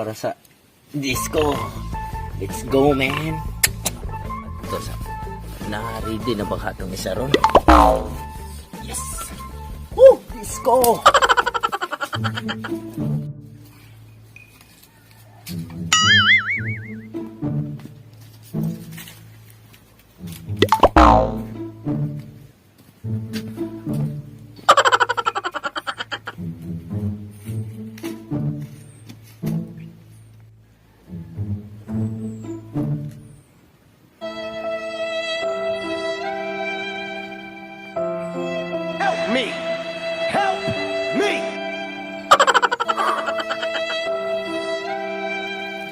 Para sa disco. Let's go, man. Ito sa na-ready na ba itong isa ron? Yes! Woo! Disco! Help me! Help me!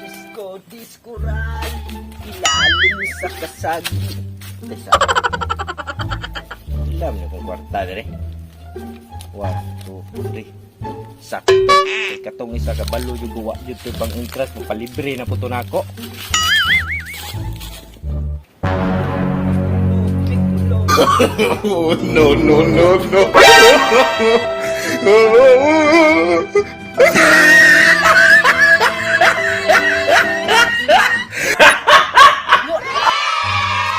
Disco, disco ral. Ilalim sa kasagi. Tesa. Alam niyo kung kwarta dire. 1, 2, 3. Sakto. Kay katong isa ka balo yung guwa jud to pang interest mo palibre na po to nako. Oh, no, no, no, no.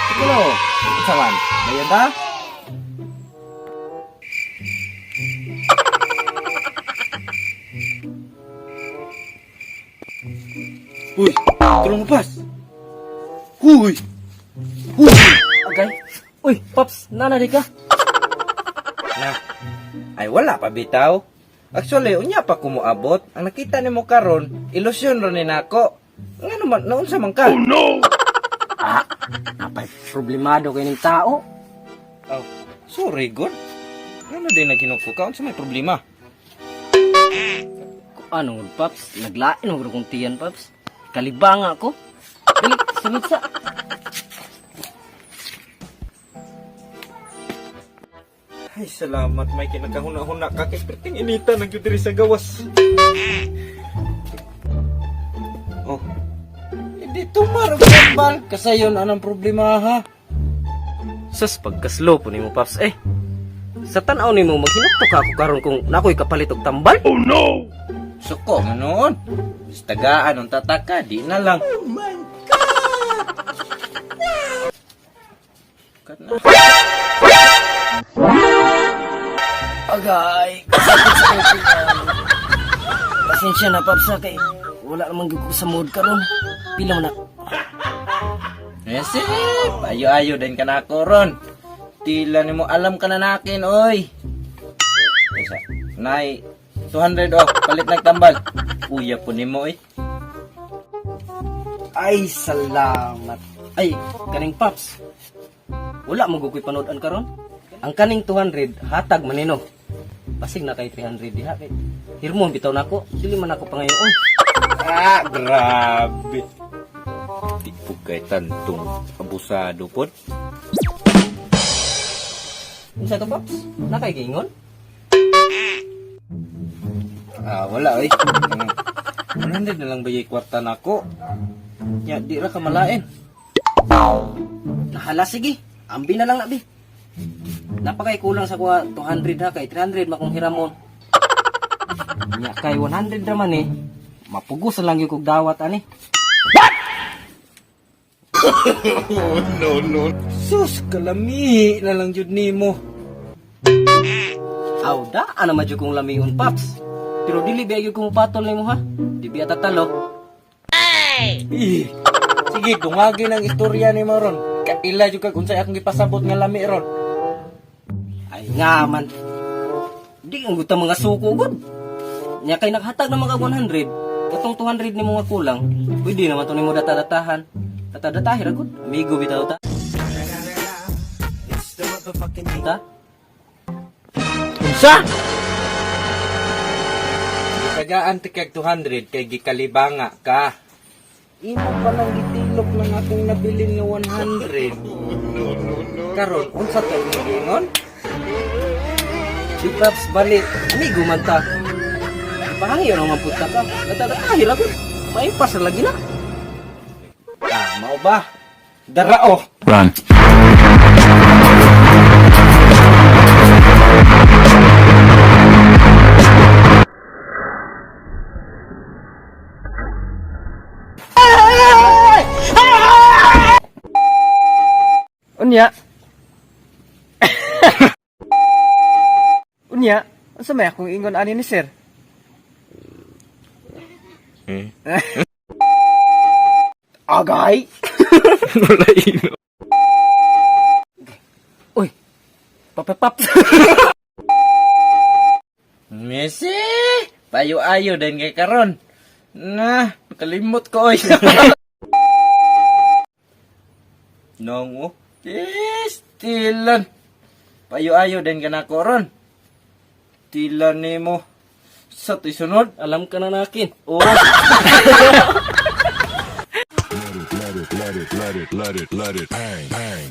Ikulo. Unsa man? Dayon ta? Uy, tulong mo pas. Uy. Uy. Agay. Uy, Paps, nana di ka? Na. Ay wala pa bitaw. Actually, unya pa ko moabot. Ang nakita nimo karon, ilusyon ro ni nako. Ngano man naunsa man ka? Ah, napay problemado kay ning tao. Oh, sorry god. Ngano din naghinuko ka? Unsa may problema? Ano, Paps? Naglain mo kong tiyan, Paps. Kalibanga ko. Dali, sunod sa. Ay, salamat, Mike. Nagkahuna-huna ka. Kay perting inita nang diri sa gawas. Oh. Hindi tumar og tambal. Kasayon anang problema ha. Sus, pagkaslo po nimo, Paps, eh. Sa tanaw nimo, maghinukto ka ako karon kung nakoy kapalit og tambal. Suko nga noon. Tagaan ang tataka, di na lang. Oh my God! Kat na. Agay, kasakit sa akong tiyan. Pasensya na, Paps, ha, kay wala namang gyud ko sa mood karon. Pila man na. Yes, eh, ayo-ayo din ka na ako ron. Tila nimo alam ka na nakin, oy. Isa, nay, 200 oh, palit nagtambal. Uya po nimo, oy. Ay, salamat. Ay, kaning Paps. Wala mo gukoy panood-an karon. Ang kaning 200 hatag manino. Pasig na kay 300 diha kay. Hirmo bitaw nako, dili man ako pangayoon. Ah, grabe. Di po kay tantong abusado po. Unsa to, Paps? Na kay giingon? Ah, wala, oy. 100 na lang ba yung kwarta nako? Ya, di ra ka malain. Nahala sige. Ambi na lang na bi. Napakay kulang sa kuha 200 ha kay 300 makong hiramon. Nya kay 100 ra man eh. Mapugos na lang gyud kog dawat ani. No, no. Sus, kalami na lang jud nimo. Aw, daan naman jud kong lamion, Paps. Pero dili ba gyud ko mopatol nimo ha? Di biya tatalo. Ih, sige, dungagin ang istorya ni mo ron. Kaila jud kag unsay akong gipasabot nga lami ron. Ay nga man. Di ang guta mga suko gud. Nya kay naghatag na mga 100, katong 200 nimo nga kulang, pwede naman to nimo data-datahan. Data-datahi ra gud. Amigo bitaw ta. Ta? Unsa? Gitagaan ti kag 200 kay gikalibanga ka. Imo pa lang gitilok ng akong nabilin nga 100. Karon unsa to imong giingon? Di Paps bali, amigo man ta. Pahangyo naman pud ta ka. Data-datahi ra gud. Maimpas ra lagi na. Ah, mao ba? Darao. Run. Unya. Unya, unsa may akong ingon ani ni sir? Agay. Uy. Papapap. Messi, payo-ayo din kay karon. Na, nakalimot ko oy. Nongo. Yes, tilan. Payo-ayo din ka na ko ron. Tilan nimo. Sa to'y sunod. Alam ka na nakin. Oh. Let it, let it, let it, let it, let it bang, bang.